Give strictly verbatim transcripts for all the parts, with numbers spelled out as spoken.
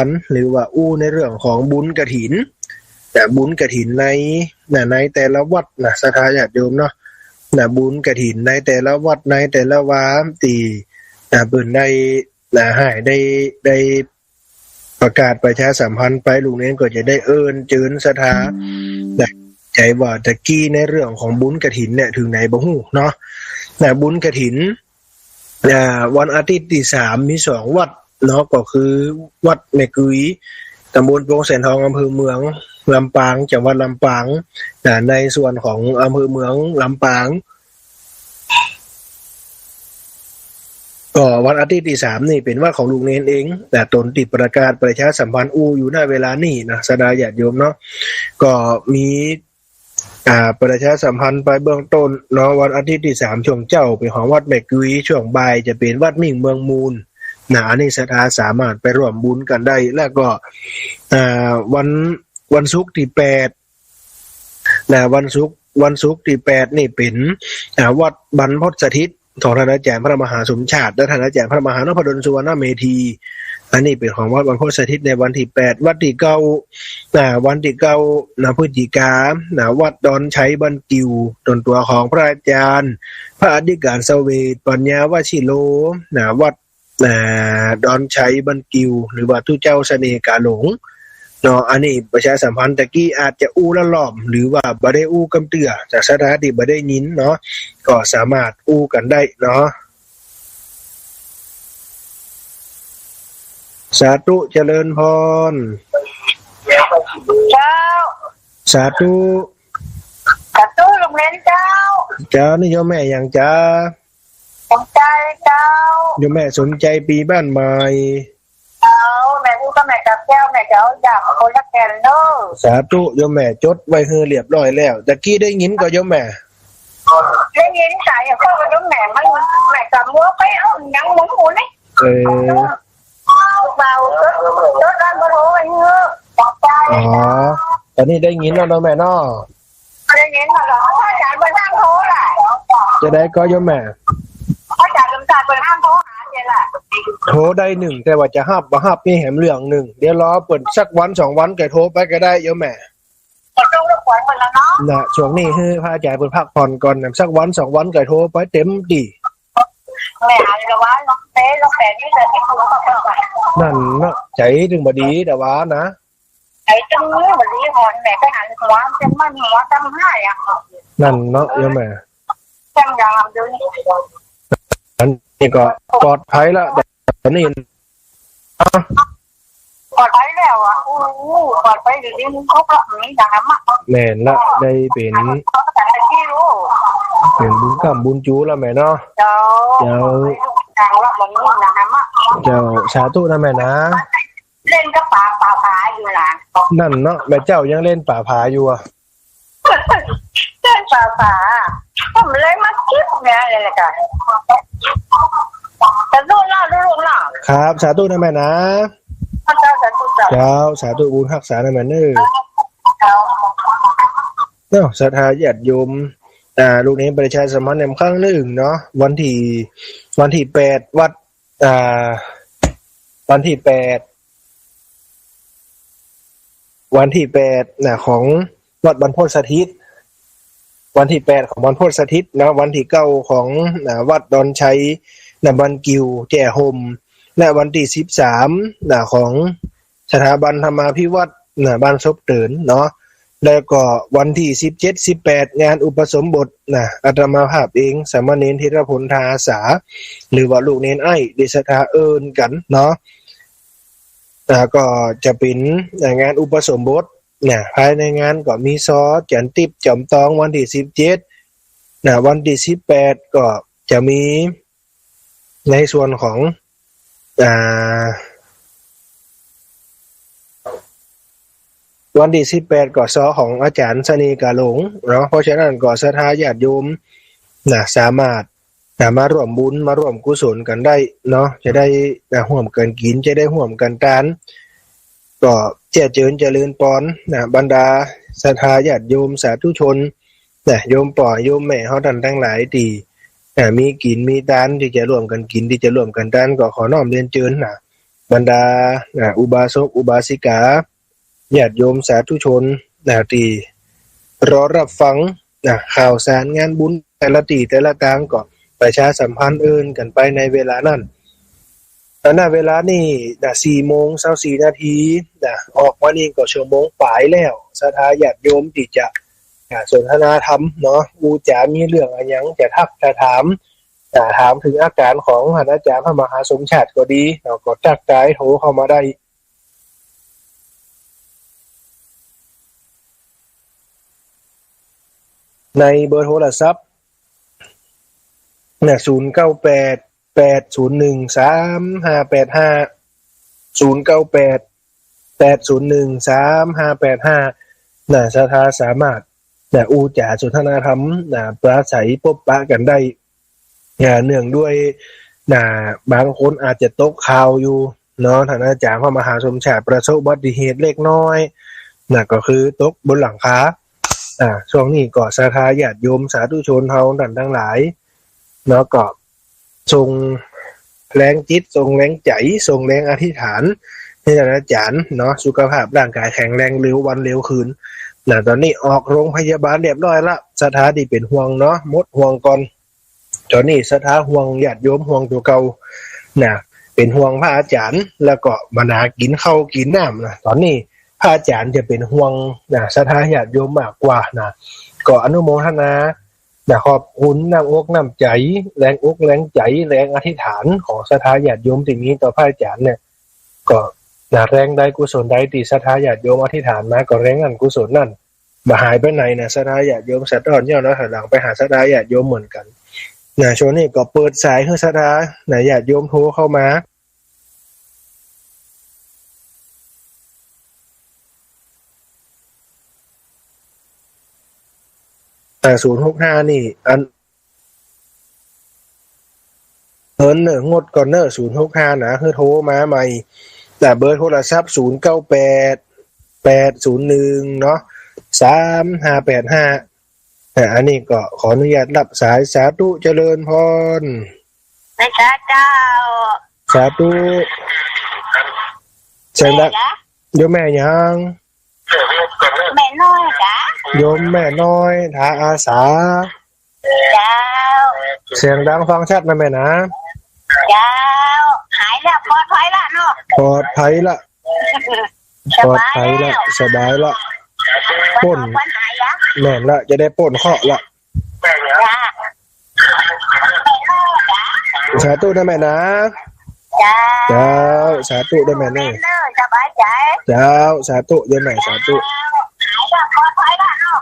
รย์ หรือว่าอู้ในเรื่องของบุญกฐิน นะ บุญกฐินใน นะ ในแต่ละวัดนะ ศรัทธาญาติโยมเนาะ นะ บุญกฐินในแต่ละวัด ในแต่ละวา ตี้ นะ เปิ้นได้ นะ ได้ ได้ ได้ประกาศประชาสัมพันธ์ไป ลูกเณรก็จะได้เอิ้นเจิญศรัทธา นะ ใจ๋ว่าตะกี้ในเรื่องของบุญกฐินเนี่ย เถิงไหนบ่ฮู้เนาะ นะ บุญกฐิน อ่า วันอาทิตย์ตี้สามมีสองวัดเนาะ ก็คือวัดแม่กุย ตำบลโป่งแสนทอง อำเภอเมืองลำปาง จังหวัดลำปาง อ่า ในส่วนของอำเภอเมืองลำปาง ก็วันอาทิตย์ตี้สามนี่เป๋นวัดของลูกเณรเอง นะ ตนตี้ประกาศประชาสัมพันธ์อู้อยู่ ณ เวลานี้นะ ศรัทธาญาติโยมเนาะ ก็มี อ่า ประชาสัมพันธ์ไปเบื้องต้นเนาะ วันอาทิตย์ตี้สามช่วงเจ๊าเป๋นของวัดแม่กุย ช่วงบ่ายจะเป๋นวัดมิ่งเมืองมูล นะ อันนี้ศรัทธาสามารถไปร่วมบุญกั๋นได้ แล้วก็ อ่า วัน วันศุกร์ตี้แปด นะ วันศุกร์ วันศุกร์ตี้แปดนี่เป๋น อ่า วัดบรรพตสถิต ของท่านอาจารย์พระมหาสมชาติ และท่านอาจารย์พระมหานพดลสุวรรณเมธี อันนี้เป๋นของวัดบรรพตสถิตในวันตี้แปด วันตี้เก้า อ่า วันตี้เก้า นะ พฤศจิกา นะ วัดดอนชัยบ้านกิ่ว ตนตั๋วของพระอาจารย์ พระอธิการเสวต ปัญญาวชิโร นะ วัด อ่า ดอนชัยบ้านกิ่ว หรือว่าตุ๊เจ้าเสน่ห์ก๋าหลง เนาะ อันนี้ประชาสัมพันธ์ตะกี้อาจจะอู้ละล่อม หรือว่าบ่ได้อู้กำเตื้อ จากศรัทธาตี้บ่ได้ยินเนาะ ก็สามารถอู้กั๋นได้เนาะ สาธุ เจริญพร เจ้า สาธุ สาธุ ลูกเณรเจ้า เจ้า นี่โยมแม่หยังจ๊ะ สมใจ๋เจ้า โยมแม่สมใจ๋ปีบ้านใหม่ เจ้า แม่อู้กับแม่กาบแก้ว แม่จะเอายาคนละแก่นเนาะ สาธุ โยมแม่จดไว้หื้อเรียบร้อยแล้ว ตะกี้ได้ยินก่อโยมแม่ ได้ยินสายอย่างพวกโยมแม่มัน แม่กาบมัวไปเอาหยังหมุนหมุนนี่ เออ เบา จด จดแล้วมาโทรไว้เถอะ อ๋อ ต๋อนนี้ได้ยินแล้วเนาะแม่เนาะ ได้ยินแล้วเหรอ พระอาจารย์เปิ้นห้ามโทรล่ะ จะได้ก่อโยมแม่ พระอาจารย์สมชาติเปิ้นห้ามโทรหาเนี่ยล่ะ โทรได้นึ่ง แต่ว่าจะฮับบ่ฮับนี่แหมเรื่องนึ่ง เดี๋ยวรอเปิ้นสักวันสองวันก่อยโทรไปก็ได้โยมแม่ ขอโทษรบกวนเปิ้นแล้วเนาะ นะ ช่วงนี้หื้อพระอาจารย์เปิ้นพักผ่อนก่อนนะ สักวันสองวันก่อยโทรไปเต็มตี้ แม่หันละว่าน้องเต้ น้องแปดนี่แหละที่โทรมาก่อน นั่นเนาะ ใจ๋เถิงบ่ดีแต่ว่านะ ไอ้จังนี้วันนี้หอนแม่ไปหันหัว จังมันหัวจังไห้อะ นั่นเนาะโยมแม่ จังอย่างเดี๋ยวนี้ อันนี้ก็ปลอดภัยละ แต่นี่ ปลอดภัยแล้วอะ อู้ ปลอดภัยดีๆ มันครบละ มีอย่างนั้นอะ แม่นละ ได้เป๋น เขาก็แต่ที่รู้ เป๋นบุญค้ำบุญจู๋ละแม่เนาะ เจ้า เจ้า อย่างละมันมีอย่างนั้นอะ เจ้า สาธุนะแม่นะ เล่นกับป๋า ป๋าผาอยู่นะ นั่นเนาะ แม่เจ้ายังเล่นป๋าผาอยู่อะ เล่นป๋าผา ผมเลยมาคิดเนี่ยเลยละกัน สาธุเนาะลูกเนาะ ครับ สาธุนะแม่นะ เจ้า สาธุเจ้า เจ้า สาธุบุญฮักษานะแม่เน้อ เจ้า เนาะ ศรัทธาญาติโยม อ่า ลูกเณรประชาสัมพันธ์แหมครั้งนึ่งเนาะ วันตี้ วันตี้แปด วัด อ่า วันตี้แปด วันตี้แปดนะ ของวัดบรรพตสถิต วันตี้แปดของบรรพตสถิตนะ วันตี้เก้าของ อ่า วัดดอนชัยนะ บ้านกิ่ว แจ้ห่ม และวันตี้สิบสามนะ ของสถาบันธรรมาภิวัฒน์นะ บ้านศพเตินเนาะ แล้วก็วันตี้สิบเจ็ด สิบแปด งานอุปสมบทนะ อาตมาภาพเอง สามเณรธีรพล ทาอาสา หรือว่าลูกเณรไอ้ ตี้ศรัทธาเอิ้นกั๋นเนาะ อ่า ก็จะเป๋น อ่า งานอุปสมบทนะ ภายในงานก็มี ซอ จันทิพย์ จอมตอง วันตี้สิบเจ็ดนะ วันตี้สิบแปด ก็จะมีในส่วนของ อ่า วันตี้สิบแปด ก็ ซอ ของอาจ๋ารย์เสน่ห์ก๋าหลงเนาะ เพราะฉะนั้นก็ศรัทธาญาติโยมนะ สามารถ นะ มาร่วมบุญ มาร่วมกุศลกั๋นได้เนาะ จะได้ นะ ฮ่วมกั๋นกิ๋น จะได้ฮ่วมกั๋นตาน ก็เจื้อเจิญเจริญปอนนะ บรรดาศรัทธาญาติโยมสาธุชนนะ โยมป้อโยมแม่เฮาต้านตังหลายตี้ นะ มีกิ๋นมีตานตี้จะร่วมกั๋นกิ๋น ตี้จะร่วมกั๋นตาน ก็ขอน้อมเรียนเจิญนะ บรรดา อ่า อุบาสกอุบาสิกา ญาติโยมสาธุชน นะ ตี้รอฮับฟัง นะ ข่าวสารงานบุญแต่ละตี้แต่ละตางก็ประชาสัมพันธ์เอิ้นกั๋นไปในเวลานั้น ณ เวลานี้ นะ สี่โมงซาวสี่นาที นะ ออกมานี่ก็ชั่วโมงป๋ายแล้ว ศรัทธาญาติโยมตี้จะ อ่า สนทนาธรรมเนาะ อู้จ๋ามีเรื่องอะหยังจะทักจะถาม อ่า ถามเถิงอาก๋านของต้านอาจ๋ารย์พระมหาสมชาติก็ดีเนาะ ก็ตั๊กทายโทรเข้ามาได้ ในเบอร์โทรศัพท์ นะ ศูนย์เก้าแปด แปดศูนย์หนึ่ง สามห้าแปดห้า ศูนย์เก้าแปด แปดศูนย์หนึ่ง สามห้าแปดห้า นะ ศรัทธาสามารถ นะ อู้จ๋าสนทนาธรรม นะ ปราศรัยปบปะกั๋นได้ นะ เนื่องด้วย นะ บางคนอาจจะตกข่าวอยู่เนาะ ต้านอาจ๋ารย์พระมหาสมชาติประสบอุบัติเหตุเล็กน้อย นะ ก็คือตกบนหลังคา อ่า ช่วงนี้ก็ศรัทธาญาติโยมสาธุชนเฮาต้านตังหลายเนาะ ก็ส่งแฮงจิต ส่งแฮงใจ๋ ส่งแฮงอธิษฐานหื้อต้านอาจ๋ารย์เนาะ สุขภาพร่างก๋ายแข็งแรงเร็ววันเร็วคืน นะ ต๋อนนี้ออกโรงพยาบาลเรียบร้อยละ ศรัทธาตี้เป๋นห่วงเนาะ หมดห่วงก่อน ต๋อนนี้ศรัทธาห่วงญาติโยม ห่วงตั๋วเก่า นะ เป๋นห่วงพระอาจ๋ารย์ แล้วก็บ่หนากิ๋นข้าวกิ๋นน้ำนะ ต๋อนนี้พระอาจ๋ารย์จะเป๋นห่วง นะ ศรัทธาญาติโยมมากกว่านะ ก็อนุโมทนา นะ ขอบคุณน้ำอกน้ำใจ๋ แฮงอกแฮงใจ๋ แฮงอธิษฐานของศรัทธาญาติโยมตี้มีต่อพระอาจ๋ารย์เนี่ย ก็ นะ แฮงใดกุศลใดตี้ศรัทธาญาติโยมอธิษฐานมา ก็แฮงนั้นกุศลนั้น บ่หายไปไหนนะ ศรัทธาญาติโยม สะท้อนย้อนถอยหลังไปหาศรัทธาญาติโยมเหมือนกั๋น นะ ช่วงนี้ก็เปิดสายหื้อศรัทธา นะ ญาติโยมโทรเข้ามา อ่า ศูนย์หกห้า นี่ อัน เอิ้นเน่อ งดก่อนเน่อ ศูนย์หกห้า นะ หื้อโทรมาใหม่ นะ เบอร์โทรศัพท์ ศูนย์เก้าแปด แปดศูนย์หนึ่ง เนาะ สามห้าแปดห้า อ่า อันนี้ก็ขออนุญาตฮับสาย สาธุเจริญพร ไหว้สาเจ้า สาธุ เสียงดัง แม่จ๊ะ โยมแม่หยัง แม่น้อยจ๊ะ โยมแม่น้อย ถาอาสา เจ้า เสียงดังฟังชัดนะแม่นะ เจ้า หายแล้ว ปลอดภัยละเนาะ ปลอดภัยละ สบายแล้ว ปลอดภัยละ สบายละ ป๊น ป๊นหายละ แม่นละ จะได้ป๊นเคราะห์ละ จ้ะ สาธุนะแม่นะ เจ้า เจ้า สาธุนะแม่นะ เจ้า สบายใจ๋ เจ้า สาธุโยมแม่ สาธุ เจ้า หายแล้ว ปลอดภัยละเนาะ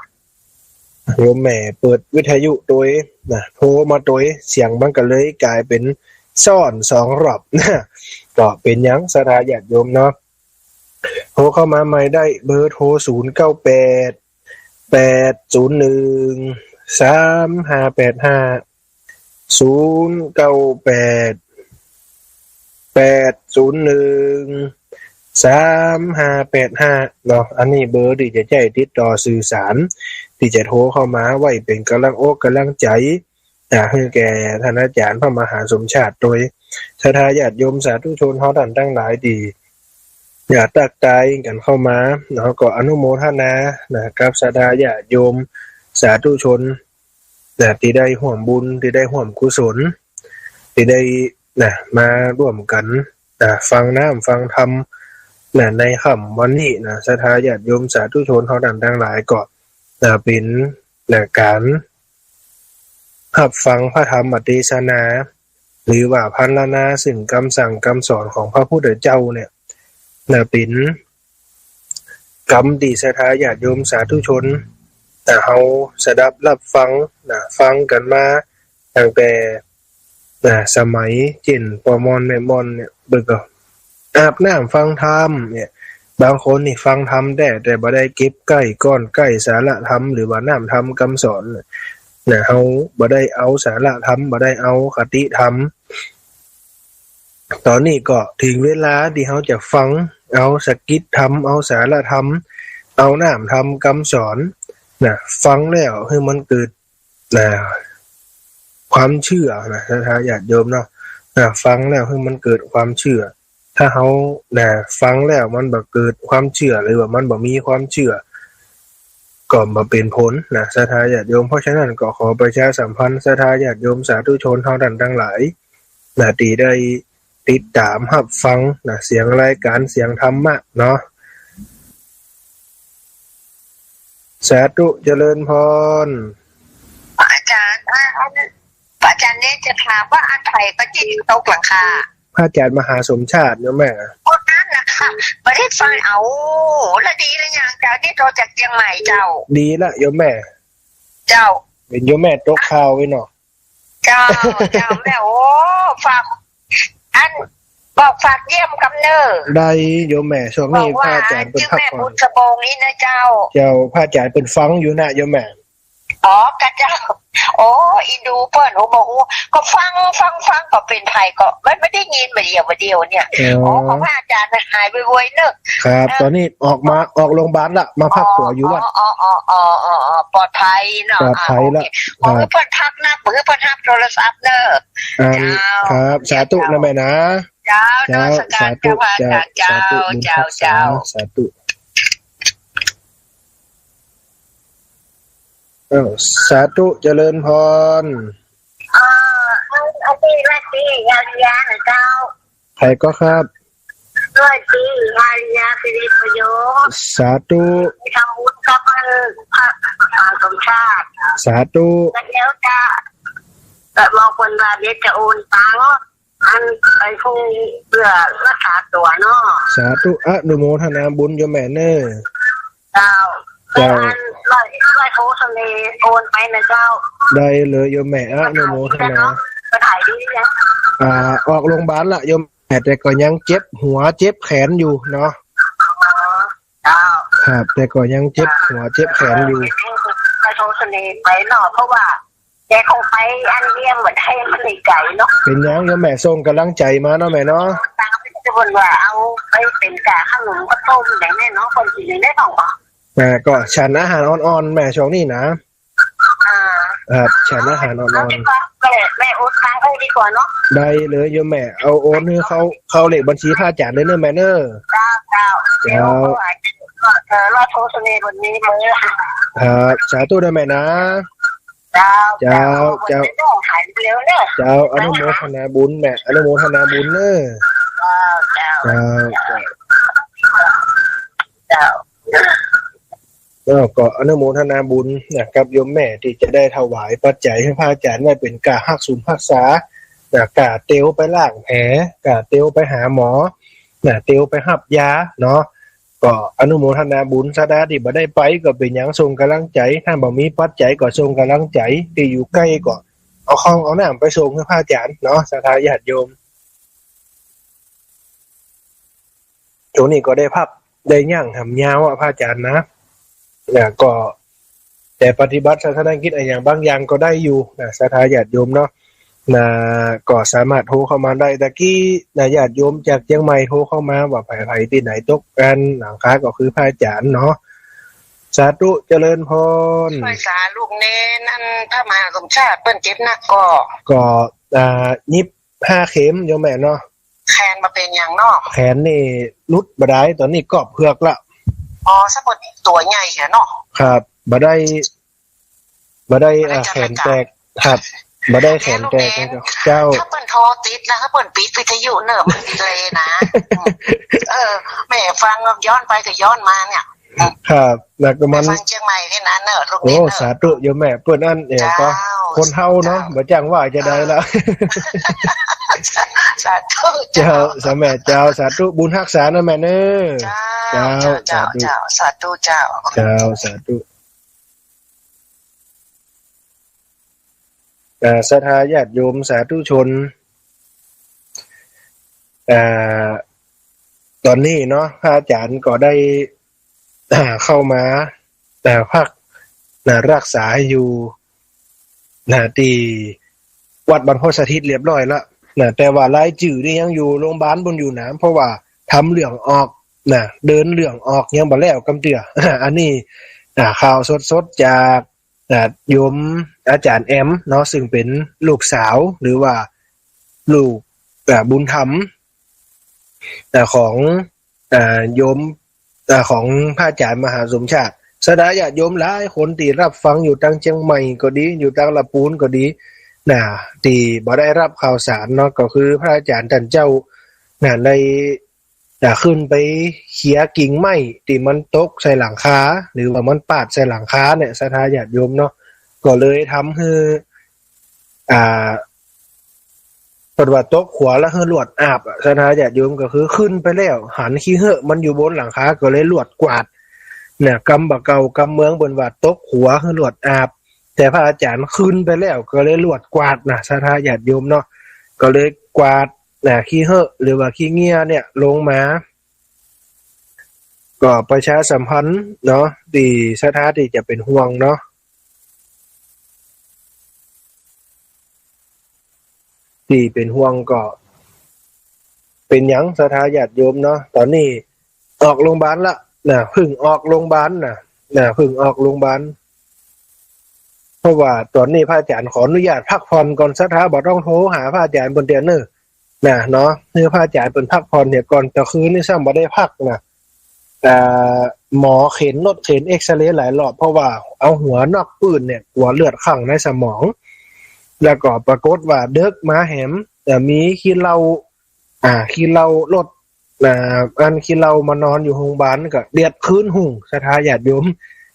โยมแม่เปิดวิทยุตวยนะ โทรมาตวย เสียงมันก็เลยก๋ายเป๋นซ้อนสองรอบนะ ก็เป๋นหยังศรัทธาญาติโยมเนาะ โทรเข้ามาใหม่ได้ เบอร์โทร ศูนย์เก้าแปด แปดศูนย์หนึ่ง สามห้าแปดห้า ศูนย์เก้าแปด แปดศูนย์หนึ่ง สามห้าแปดห้า เนาะ อันนี้เบอร์ตี้จะใจ๊ติดต่อสื่อสาร ตี้จะโทรเข้ามาไว้เป๋นก๋ำลังอกก๋ำลังใจ๋ อ่า หื้อแก่ต้านอาจ๋ารย์พระมหาสมชาติตวย ศรัทธาญาติโยมสาธุชนเฮาต้านตังหลายตี้ อ่า ตั๊กทายกั๋นเข้ามา เนาะ ก็อนุโมทนา นะ กับศรัทธาญาติโยมสาธุชน นะ ตี้ได้ฮ่วมบุญ ตี้ได้ฮ่วมกุศล ตี้ได้ นะ มาฮ่วมกั๋น นะ ฟังน้ำฟังธรรม นะ ในค่ำวันนี้นะ ศรัทธาญาติโยมสาธุชนเฮาต้านตังหลายก็ นะ เป๋น นะ ก๋าน ฮับฟังพระธรรมเตสนา หรือว่าพรรณนาเซิ่งกำสั่งกำสอนของพระพุทธเจ้าเนี่ย นะ เป๋นกำตี้ศรัทธาญาติโยมสาธุชน นะ เฮาสดับฮับฟัง นะ ฟังกั๋นมาตั้งแต่ นะ สมัยเจ้นป้อม่อนแม่ม่อนเนี่ย เปิ้นก็ อาบน้ำฟังธรรมเนี่ย บางคนนี่ฟังธรรมแต๊ แต่บ่ได้เก็บใก้ก้อนใก้สาระธรรม หรือว่าน้ำธรรมกำสอนน่ะ นะ เฮาบ่ได้เอาสาระธรรม บ่ได้เอาคติธรรม ต๋อนนี้ก็เถิงเวลาตี้เฮาจะฟังเอาสกิดธรรม เอาสาระธรรม เอาน้ำธรรมกำสอน นะ ฟังแล้วหื้อมันเกิด นะ ความเจื้อนะ ศรัทธาญาติโยมเนาะ นะ ฟังแล้วหื้อมันเกิดความเจื้อ ถ้าเฮา นะ ฟังแล้วมันบ่เกิดความเจื้อ หรือว่ามันบ่มีความเจื้อ ก็บ่เป๋นผลนะ ศรัทธาญาติโยม เพราะฉะนั้นก็ขอประชาสัมพันธ์ ศรัทธาญาติโยม สาธุชนเฮาท่านตังหลาย นะ ตี้ได้ติดต๋ามฮับฟัง นะ เสียงรายก๋าน เสียงธรรมะเนาะ สาธุ เจริญพร อาจ๋ารย์ อ่า อัน อาจ๋ารย์เนี่ยจะถามว่าอันใผก็จิตตกหลังคา พระอาจ๋ารย์มหาสมชาติโยมแม่ คนนั้นนะคะ บ่ได้ฟัง เอา แล้วดีแล้วยังเจ้า นี่โทรจากเจียงใหม่เจ้า ดีละโยมแม่ เจ้า เป๋นโยมแม่ตกข่าวไว้เนาะ เจ้า เจ้าแม่ โอ้ ฝาก อัน บอกฝากเยี่ยมกำเน่อ ได้โยมแม่ ช่วงนี้ บอกว่า พระอาจ๋ารย์เปิ้นพักผ่อน เจ้าแม่บุญสะบงนี่นะเจ้า เจ้า พระอาจ๋ารย์เปิ้นฟังอยู่นะโยมแม่ อ๋อ กะเจ้า โอ้ อินดูเปิ้น โอ้ บ่ฮู้ ก็ฟัง ฟัง ฟัง ก็เป๋นใผก็ไม่ ไม่ได้ยินบ่าเดี่ยว บ่าเดี่ยวเนี่ย อ๋อ อ๋อ ขอพระอาจ๋ารย์หายไวๆเน่อ ครับ เออ ต๋อนนี้ออกมา ออกโรงพยาบาลละ มาพักตั๋วอยู่วัด อ๋อ อ๋อ ปลอดภัยเนาะ ปลอดภัยละ อ่า โอเค ครับ ขอหื้อเปิ้นพักนัก บ่หื้อเปิ้นฮับโทรศัพท์เน่อ อ่า เจ้า ครับ สาธุนะแม่นะ เจ้า เจ้า นมัสก๋าร สาธุ เจ้าพระอาจ๋ารย์ เจ้า เจ้า สาธุ บุญ เจ้า ฮักษา เจ้า สาธุ เอ้า สาธุ เจริญพร เอ่อ อัน อันนี้ว่าตี้อาริยะนะเจ้า ใผก็ครับ ว่าตี้อาริยะสิริประโยชน์ สาธุ ไปทำบุญกับเปิ้น พระมหาสมชาติ สาธุ แล้วจะ ก็บอกเปิ้นว่าเดี๋ยวจะโอนตังค์ อันไปผู้เพื่อรักษาตั๋วเนาะ สาธุ อนุโมทนาบุญโยมแม่เน่อ เจ้า เจ้า อันร้อย ร้อยโทเสน่ห์โอนไปนะเจ้า ได้เลยโยมแม่ อนุโมทนา ก็หายดียัง อ่า ออกโรงพยาบาลละโยมแม่ แต่ก็ยังเจ็บหัวเจ็บแขนอยู่เนาะ อ๋อ เจ้า ครับ แต่ก็ยังเจ็บหัวเจ็บแขนอยู่ ร้อยโทเสน่ห์ไปเนาะ เพราะว่า แกคงไปอันเยี่ยมบ่ได้ มันเหนื่อยเนาะ เป๋นหยังโยมแม่ ส่งก๋ำลังใจ๋มาเนาะแม่เนาะ ตามที่เปิ้นว่าเอาไปเป๋นก๋าขนมข้าวต้มอย่างนี้เนาะ คนกิ๋นได้สองบ่ อ่า ก็ฉันอาหารอ่อนๆ แม่ ช่วงนี้นะ อ่า ครับ ฉันอาหารอ่อนๆ เอาดีกว่า แม่ แม่โอนตังค์ให้ดีกว่าเนาะ ได้เลยโยมแม่ เอาโอนหื้อเข้า เข้าเลขบัญชีพระอาจ๋ารย์เลยเน่อแม่เน่อ เจ้า เจ้า เจ้า เดี๋ยวเขาอาจจะ เอ่อ ร้อยโทเสน่ห์วันนี้เลย ครับ สาธุนะแม่นะ เจ้า เจ้า เจ้า เจ้า เจ้า หายเร็วเน่อ เจ้า อนุโมทนาบุญแม่ อนุโมทนาบุญเน่อ เจ้า เจ้า เจ้า เจ้า เจ้า แล้วก็อนุโมทนาบุญนะ กับโยมแม่ตี้จะได้ถวายปัจจัยหื้อพระอาจ๋ารย์ไว้เป๋นก๋าฮักษา รักษา นะ ก๋าเตียวไปล้างแผล ก๋าเตียวไปหาหมอ นะ เตียวไปฮับยาเนาะ ก็อนุโมทนาบุญ ศรัทธาตี้บ่ได้ไปก็เป๋นหยัง ส่งก๋ำลังใจ๋ ถ้าบ่มีปัจจัยก็ส่งก๋ำลังใจ๋ ตี้อยู่ใก้ก็เอาข้าวเอาน้ำไปส่งหื้อพระอาจ๋ารย์เนาะ ศรัทธาญาติโยม ช่วงนี้ก็ได้พักได้หยั้งหำยาวอะพระอาจ๋ารย์นะ นะ ก็ แต่ปฏิบัติศาสนกิจอะหยังบางอย่างก็ได้อยู่นะ ศรัทธาญาติโยมเนาะ นะ ก็สามารถโทรเข้ามาได้ ตะกี้นะ ญาติโยมจากเจียงใหม่โทรเข้ามาว่าใผๆ ตี้ไหนตกก๋านหลังคาก็คือพระอาจ๋ารย์เนาะ สาธุ เจริญพร ช่วยสาลูกแน่ นั่นพระมหาสมชาติเปิ้นเจ็บนักก่อ ก็ อ่า ยิบห้าเข็มโยมแม่เนาะ แขนบ่เป๋นหยังเนาะ แขนนี่หลุดบ่ดาย ต๋อนนี้ก็เผือกละ อ๋อ สะโพกตั๋วใหญ่แค่เนาะ ครับ บ่ได้ บ่ได้ บ่ได้ อ่า จัดรายก๋าน แขนแตก ครับ บ่ได้แขนแตก แม่ลูกแดง เจ้า ถ้าเปิ้นโทรติดแล้ว ถ้าเปิ้นปิดวิทยุเน่อ มันดีเลยนะ เออ แม่ฟังย้อนไปก็ย้อนมาเนี่ย ครับ แล้วก็มัน ฟังเจียงใหม่แค่นั้นเนอะ ลูก โอ้ เนอะ สาธุโยมแม่ เปิ้นอันเนี่ย เจ้า ก็คนเฮาเนาะ เจ้า บ่จั่งว่าจะได้ละ สาธุ เจ้า เจ้า สาแม่เจ้า สาธุ บุญฮักษานะแม่เนอะ เจ้า เจ้า เจ้า สาธุ เจ้า สาธุ เจ้า เจ้า สาธุ อ่า ศรัทธาญาติโยมสาธุชน อ่า ต๋อนนี้เนาะ พระอาจ๋ารย์ก็ได้ อ่า เข้ามา อ่า พัก นะ ฮักษาอยู่ นะ ตี้วัดบรรพตสถิตเรียบร้อยละ นะ แต่ว่ารายจื้อนี่ยังอยู่โรงพยาบาลปู้นอยู่นะ เพราะว่าทำเหลืองออก นะ เดินเหลืองออกยังบ่แล้วกำเตื้อ อันนี้ อ่า ข่าวสดๆ จาก อ่า โยมอาจ๋ารย์แอมเนาะ ซึ่งเป๋นลูกสาว หรือว่าลูก อ่า บุญธรรม อ่า ของ อ่า โยม อ่า ของพระอาจารย์มหาสมชาติ ศรัทธาญาติโยมหลายคนตี้ฮับฟังอยู่ตางเจียงใหม่ก็ดี อยู่ตางละปูนก็ดีนะ ตี้บ่ได้ฮับข่าวสารเนาะ ก็คือพระอาจารย์ต้านเจ้านะ ได้ อ่า ขึ้นไปเขี่ยกิ่งไม้ตี้มันตกใส่หลังคา หรือว่ามันปาดใส่หลังคาเนี่ย ศรัทธาญาติโยมเนาะ ก็เลยทำหื้อ อ่า เปิ้นว่าตกขัวแล้วหื้อลวดอาบอะ ศรัทธาญาติโยม ก็คือขึ้นไปแล้ว หันขี้เหื้อมันอยู่บนหลังคา ก็เลยลวดกวาด เนี่ย กำบ่าเก่ากำเมืองเปิ้นว่าตกขัวหื้อลวดอาบ แต่พระอาจารย์ขึ้นไปแล้วก็เลยลวดกวาดนะ ศรัทธาญาติโยมเนาะ ก็เลยกวาดนะ ขี้เหื้อหรือว่าขี้เหงื่อเนี่ยลงมา ก็ประชาสัมพันธ์เนาะ ตี้ศรัทธาตี้จะเป๋นห่วงเนาะ ตี้เป๋นห่วงก็ เป๋นหยังศรัทธาญาติโยมเนาะ ต๋อนนี้ออกโรงบาลละนะ เพิ่งออกโรงบาลนะ นะ เพิ่งออกโรงบาล เพราะว่าต๋อนนี้พระอาจารย์ขออนุญาตพักผ่อนก่อน ศรัทธาบ่ต้องโทรหาพระอาจารย์เปิ้นเตื้อเน่อ นะเนาะ หื้อพระอาจารย์เปิ้นพักผ่อนเหียก่อน ตะคืนนี่ซ้ำบ่ได้พักนะ อ่า หมอเข็นรถเข็นเอกซเรย์หลายรอบ เพราะว่าเอาหัวนอกปื้นเนี่ย กั๋วเลือดคั่งในสมอง แล้วก็ปรากฏว่าเดิ็กมาแหม อ่า มีขี้เหล้า อ่า ขี้เหล้ารถ อ่า อันขี้เหล้ามานอนอยู่โฮงบาลก็เดียดคืนฮุ่ง ศรัทธาญาติโยม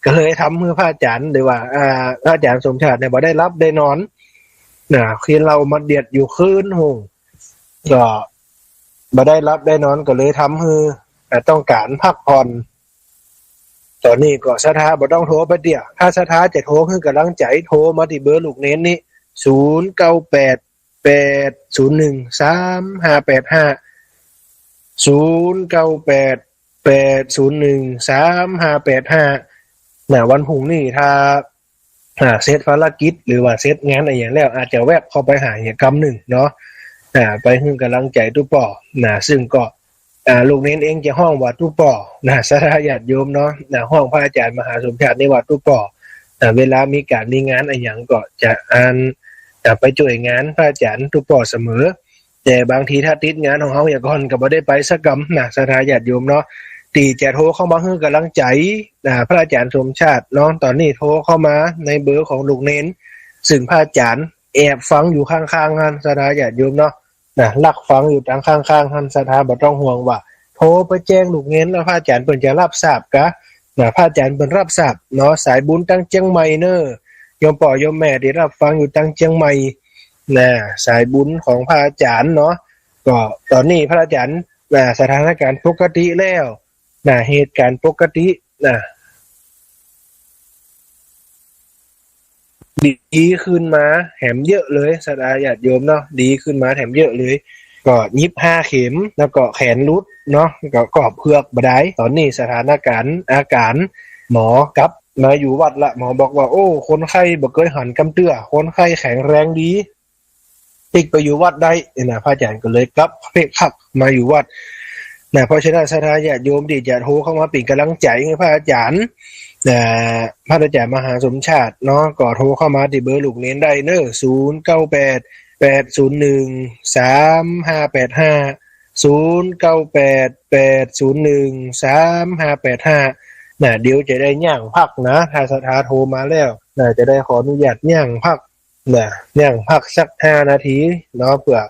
ก็เลยทำหื้อพระอาจารย์ หรือว่า อ่า พระอาจารย์สมชาติเนี่ยบ่ได้หลับได้นอน นะ ขี้เหล้ามาเดียดอยู่คืนฮุ่ง ก็บ่ได้หลับได้นอน ก็เลยทำหื้อ อ่า ต้องก๋านพักผ่อน ต๋อนนี้ก็ศรัทธาบ่ต้องโทรไปเตื้อ ถ้าศรัทธาจะโทรหื้อกำลังใจ๋ โทรมาตี้เบอร์ลูกเณรนี่ ศูนย์เก้าแปด แปดศูนย์หนึ่ง สามห้าแปดห้า ศูนย์เก้าแปด แปดศูนย์หนึ่ง สามห้าแปดห้า นะ วันพรุ่งนี้ถ้า อ่า เสร็จภารกิจหรือว่าเสร็จงานอะหยังแล้ว อาจจะแวบเข้าไปหาเหียกำนึ่งเนาะ อ่า ไปหื้อกำลังใจ๋ตุ๊ป้อนะ ซึ่งก็ อ่า ลูกเณรเองจะฮ้องว่าตุ๊ป้อนะ ศรัทธาญาติโยมเนาะ นะ ฮ้องพระอาจารย์มหาสมชาตินี่ว่าตุ๊ป้อ อ่า เวลามีก๋านมีงานอะหยังก็จะอัน อ่า ไปจ้วยงานพระอาจารย์ตุ๊ป้อเสมอ แต่บางทีถ้าติดงานของเฮาเหียก่อนก็บ่ได้ไปสักกำนะ ศรัทธาญาติโยมเนาะ ตี้จะโทรเข้ามาหื้อกำลังใจ๋ อ่า พระอาจารย์สมชาติเนาะ ต๋อนนี้โทรเข้ามาในเบอร์ของลูกเณร ซึ่งพระอาจารย์แอบฟังอยู่ข้างๆ หั้น ศรัทธาญาติโยมเนาะ นะ ลักฟังอยู่ตางข้างๆ หั้น ศรัทธาบ่ต้องห่วงว่า โทรไปแจ้งลูกเณรแล้วพระอาจารย์เปิ้นจะฮับทราบกา นะ พระอาจารย์เปิ้นฮับทราบเนาะ สายบุญตางเจียงใหม่เน่อ โยมป้อโยมแม่ตี้ฮับฟังอยู่ตางเจียงใหม่ นะ สายบุญของพระอาจารย์เนาะ ก็ต๋อนนี้พระอาจารย์ นะ สถานการณ์ปกติแล้ว นะ เหตุก๋ารณ์ปกติ นะ ดีขึ้นมาแถมเยอะเลย ศรัทธาญาติโยมเนาะ ดีขึ้นมาแถมเยอะเลย ก็ยิบห้าเข็ม แล้วก็แขนหลุดเนาะ ก็ ก็เผือกบ่ดาย ต๋อนนี้สถานการณ์ อาก๋าร หมอกลับมาอยู่วัดละ หมอบอกว่า โอ้ คนไข้บ่เกยหันกำเตื้อ คนไข้แข็งแรงดี ปิ๊กไปอยู่วัดได้นะ พระอาจารย์ก็เลยกลับเพ่งคักมาอยู่วัดนะ เพราะฉะนั้นศรัทธาญาติโยมตี้จะโทรเข้ามาเป๋นก๋ำลังใจ๋หื้อพระอาจารย์ นะ พระอาจารย์มหาสมชาติเนาะ ก็โทรเข้ามาตี้เบอร์ลูกเณรได้เน่อ ศูนย์เก้าแปด แปดศูนย์หนึ่ง สามห้าแปดห้า ศูนย์เก้าแปด แปดศูนย์หนึ่ง สามห้าแปดห้า นะ เดี๋ยวจะได้ย่างพักนะ ถ้าศรัทธาโทรมาแล้วนะ จะได้ขออนุญาตย่างพัก นะ ย่างพักสักห้านาทีเนาะ เปื้อ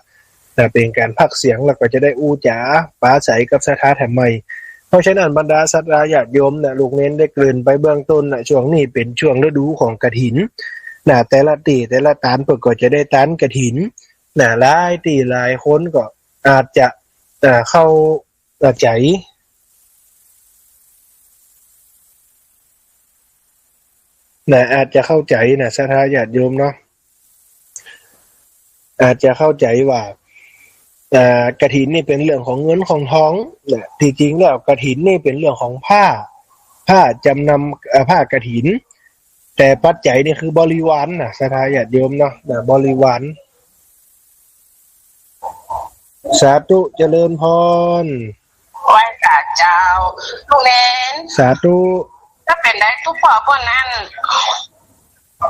นะ เป๋นก๋านพักเสียง แล้วก็จะได้อู้จ๋าปราศรัยกับศรัทธาแถมใหม่ เพราะฉะนั้นบรรดาศรัทธาญาติโยมนะ ลูกเณรได้เกริ่นไปเบื้องต้นนะ ช่วงนี้เป๋นช่วงฤดูของกฐินนะ แต่ละตี้แต่ละตานเปิ้นก็จะได้ตานกฐินนะ หลายตี้หลายคนก็อาจจะ อ่า เข้า เข้าใจ๋ นะ อาจจะเข้าใจ๋นะ ศรัทธาญาติโยมเนาะ อาจจะเข้าใจ๋ว่า อ่า กฐินนี่เป๋นเรื่องของเงินของทองนะ ตี้จริงแล้วกฐินนี่เป๋นเรื่องของผ้า ผ้าจ๋ำนำ เอ่อ ผ้ากฐิน แต่ปัจจัยนี่คือบริวารนะ ศรัทธาญาติโยมเนาะ นะ บริวาร สาธุ เจริญพร ไหว้สาเจ้า ลูกเณร สาธุ ถ้าเป๋นได้ตุ๊ป้อเปิ้นนั้น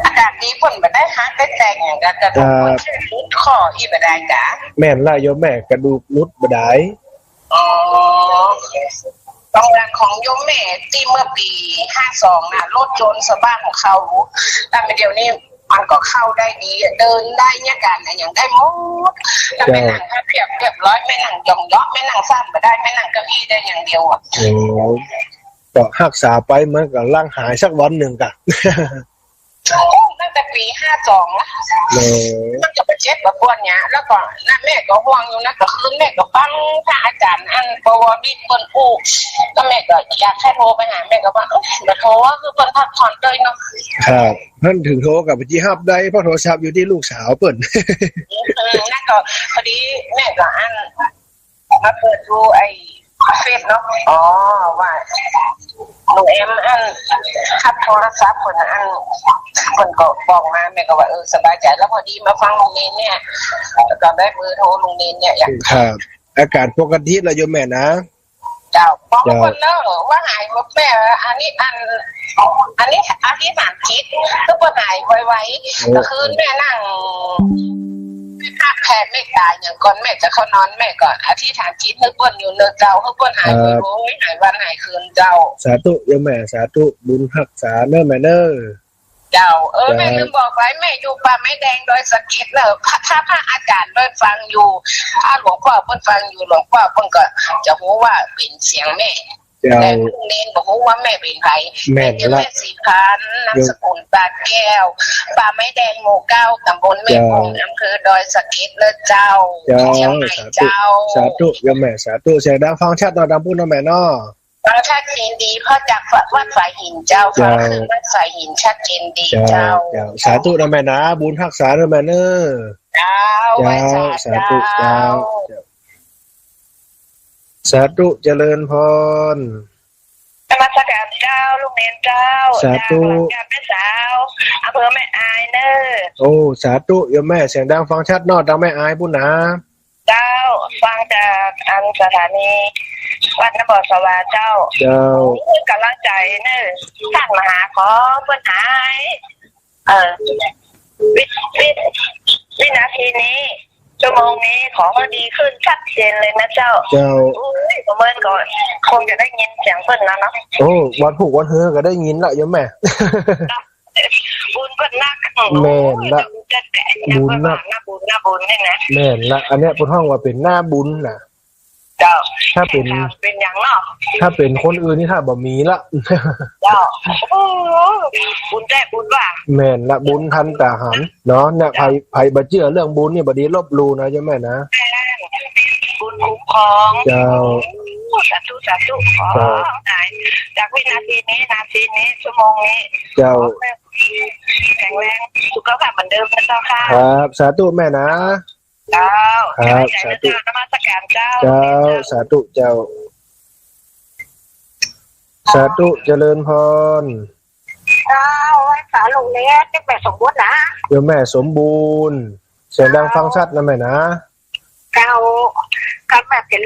อาก๋ารตี้เปิ้นบ่ได้หักได้แตกหยังกา กระดูกเปิ้นหลุดข้ออี้บ่ดายกา แม่นละโยมแม่ กระดูกหลุดบ่ดาย อ๋อ ต๋อนหลังของโยมแม่ตี้เมื่อปี๋ห้าสองน่ะ รถยนต์ชาวบ้านของเขา แต่เดี๋ยวนี้มันก็เข้าได้ดี เดินได้เนี่ย ก๋านอะหยังได้หมด แต่แม่นั่งผ้าเปียกเรียบร้อย แม่นั่งยองเยาะ แม่นั่งซ่านบ่ได้ แม่นั่งเก้าอี้ได้อย่างเดียวอะ โอ้ ก็ฮักษาไปเหมือนกับร่างหายสักวันนึ่งกะ โอ้ ตั้งแต่ปี๋ห้าสองละ เออ มันก็บ่เจ็บบ่ปวดเนี่ย แล้วก็นั่นแม่ก็ห่วงอยู่นะ ก็คืนแม่ก็ฟังพระอาจ๋ารย์อันปวบิตเปิ้นอู้ ก็แม่ก็อยากหื้อโทรไปหา แม่ก็ว่า เอ้ย บ่โทร คือเปิ้นพักผ่อนเตยเนาะ ครับ หั้นเถิงโทรก็บ่จิฮับได้ เพราะโทรศัพท์อยู่ตี้ลูกสาวเปิ้น เออ นั่นก็พอดีแม่ก็อัน มาเปิดดูไอ้เฟซเนาะ อ๋อ ว่าหนูแอมอันฮับโทรศัพท์เปิ้นอัน เปิ้นก็บอกมา แม่ก็ว่า เออ สบายใจ๋ แล้วพอดีมาฟังลุงเณรเนี่ย แล้วก็ได้เบอร์โทรลุงเณรเนี่ย อยาก ครับ อาก๋านปกติแล้วโยมแม่นะ เจ้า บอกเปิ้นเนาะ ว่าหายหมดแม่ อันนี้อัน อันนี้อธิษฐานจิต คือเปิ้นหายไวๆ โอ้ ก็คือแม่นั่ง แม่ก็แผ่เมตต๋าอย่างก่อนแม่จะเข้านอน แม่ก็อธิษฐานจิตหื้อเปิ้นอยู่เนาะเจ้า หื้อเปิ้นหาย ครับ ไวๆ หายวันหายคืนเจ้า สาธุโยมแม่ สาธุ บุญฮักษาเนาะแม่เนาะ เจ้า เออ เจ้า แม่ลืมบอกไป แม่อยู่ป่าไม้แดงดอยสะเก็ดเนาะ ถ้า ถ้าพระอาจ๋ารย์เปิ้นฟังอยู่ ถ้าหลวงป้อเปิ้นฟังอยู่ หลวงป้อเปิ้นก็จะฮู้ว่าเป๋นเสียงแม่ เจ้า แต่ลุงเณรบ่ฮู้ว่าแม่เป๋นใผ แม่นละ แม่จื้อแม่ศรีพันธ์ นามสกุลตาแก้ว ป่าไม้แดงหมู่เก้า ต๋ำบลแม่กลอง เจ้า อำเภอดอยสะเก็ดเนาะเจ้า เจ้า เจียงใหม่ สาธุ เจ้า สาธุโยมแม่ สาธุ เสียงดังฟังชัดเนาะ ตางปู๊นเนาะแม่เนาะ ฟังชัดเจนดี พ่อจากวัดฝายหินเจ้า เจ้า ฟังคืนวัดฝายหินชัดเจนดี เจ้า เจ้า เจ้า สาธุเนาะแม่นะ บุญฮักษาเนาะแม่เนาะ เจ้า เจ้า ไหว้สา สาธุ เจ้า เจ้า เจ้า สาธุ เจริญพร นมัสการเจ้า ลุงเณรเจ้า สาธุ จากแม่สาว อำเภอแม่อายเนาะ โอ้ สาธุโยมแม่ เสียงดังฟังชัดเนาะ ตางแม่อายปู๊นนะ เจ้า ฟังจากอันสถานีวัดน้ำบ่อสวาเจ้า เจ้า โอ้ ก๋ำลังใจ๋เนาะ ต้านมหาขอเปิ้นหาย เออ วิ วิ วินาทีนี้ ชั่วโมงนี้ ขอหื้อดีขึ้นชัดเจนเลยนะเจ้า เจ้า โอ้ย ประเมินก่อน คงจะได้ยินเสียงเปิ้นแล้วเนาะ โอ้ วันพูกวันเฮือก็ได้ยินละโยมแม่ บุญเปิ้นนัก แม่นละ โอ้ย บุญนัก หน้าบุญ หน้าบุญเนี่ยนะ แม่นละ อันเนี้ยเปิ้นฮ้องว่าเป๋นหน้าบุญน่ะ เจ้า ถ้าเป๋น เป๋นอย่างเนาะ ถ้าเป๋นคนอื่นนี่ถ้าบ่มีละ เจ้า โอ้ บุญแต๊บุญว่า แม่นละ บุญทันต๋าหันเนาะ เนี่ย ใผ ใผบ่เจื้อเรื่องบุญนี่บ่ดีลบหลู่นะโยมแม่นะ แม่น บุญคุ้มครอง เจ้า โอ้ สาธุ สาธุ ขอ เจ้า หายจากวินาทีนี้ นาทีนี้ ชั่วโมงนี้ เจ้า ขอให้แข็งแรง สุขภาพเหมือนเดิมนะเจ้าค่ะ ครับ สาธุแม่นะ เจ้า ครับ สาธุ นมัสการเจ้า เจ้า สาธุเจ้า สาธุ เจริญพร เจ้า ไหว้สาลุงเณร แม่สมบูรณ์นะ โยมแม่สมบูรณ์ เสียงดังฟังชัดนะแม่นะ เจ้า ก็แม่เป๋น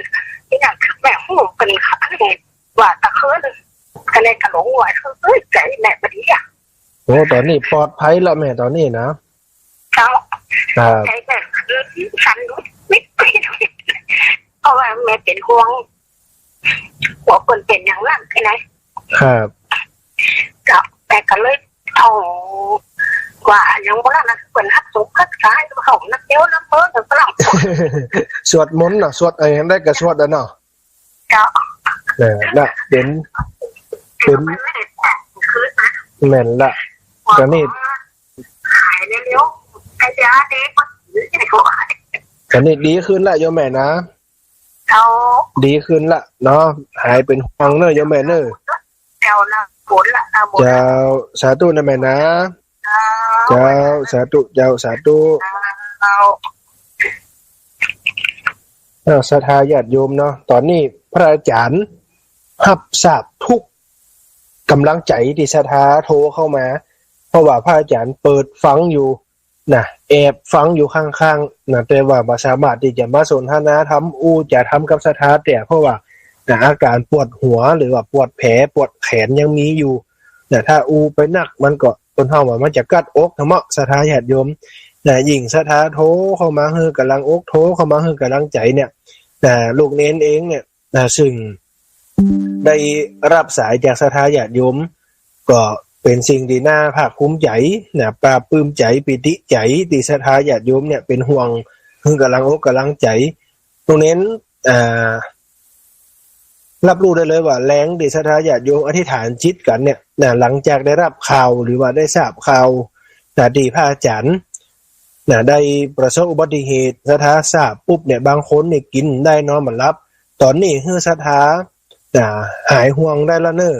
นี่นะ แม่ฮู้เป๋น ว่าตะคืน ก็เลยกะหลงว่า เอ้ย ใจ๋แม่บ่ดีอะ โอ้ ต๋อนนี้ปลอดภัยละแม่ ต๋อนนี้นะ เจ้า ครับ ใจ๋แม่สั่นนิดๆ เพราะว่าแม่เป๋นห่วง ว่าเปิ้นเป๋นอย่างนั้นที่ไหน ครับ เจ้า แม่ก็เลยท่องว่าอย่างบ่นั้นนะ เปิ้นฮักษาฮักษาอยู่ห้องนักเดียวนะ เปิ้นก็ สวดมนต์น่ะ สวดอะไรได้ก็สวดอะเนาะ เจ้า เนี่ยนะ เป๋น เป๋น มันไม่ได้แตกคืนนะ แม่นละ ต๋อนนี้ หายเร็วๆ ไอ้ยาเด็กมัน ต๋อนนี้ดีขึ้นละโยมแม่นะ เจ้า ดีขึ้นละเนาะ หายเป๋นห่วงเนาะโยมแม่เนาะ เจ้านะ บุญละนะ บุญละ เจ้า สาธุนะแม่นะ เจ้า เจ้า สาธุ เจ้า สาธุ เจ้า เอ้า ศรัทธาญาติโยมเนาะ ต๋อนนี้พระอาจ๋ารย์ฮับทราบทุกก๋ำลังใจ๋ตี้ศรัทธาโทรเข้ามา เพราะว่าพระอาจ๋ารย์เปิดฟังอยู่นะ แอบฟังอยู่ข้างๆ นะ แต่ว่าบ่สามารถตี้จะมาสนทนาธรรม อู้จ๋าธรรมกับศรัทธาเตื้อ เพราะว่า นะ อาก๋ารปวดหัวหรือว่าปวดแผลปวดแขนยังมีอยู่ นะ ถ้าอู้ไปนักมันก็ เปิ้นฮ้องว่ามันจะกัดอก ธรรมะ ศรัทธาญาติโยม นะ ยิ่งศรัทธาโทรเข้ามาหื้อก๋ำลังอก โทรเข้ามาหื้อก๋ำลังใจ๋เนี่ย นะ ลูกเณรเองเนี่ย นะ ซึ่งได้ฮับสายจากศรัทธาญาติโยม ก็เป๋นสิ่งตี้น่าภาคภูมิใจ๋นะ ปลาบปลื้มใจ๋ ปีติใจ๋ ตี้ศรัทธาญาติโยมเนี่ยเป๋นห่วง หื้อก๋ำลังอกก๋ำลังใจ๋ ตรงนี้ อ่า ฮับฮู้ได้เลยว่าแฮงตี้ศรัทธาญาติโยมอธิษฐานจิตกั๋นเนี่ยนะ หลังจากได้ฮับข่าวหรือว่าได้ทราบข่าวนะ ตี้พระอาจ๋ารย์นะ ได้ประสบอุบัติเหตุ ศรัทธาทราบปุ๊บเนี่ย บางคนนี่กิ๋นได้นอนบ่หลับ ต๋อนนี้หื้อศรัทธานะ หายห่วงได้ละเน่อ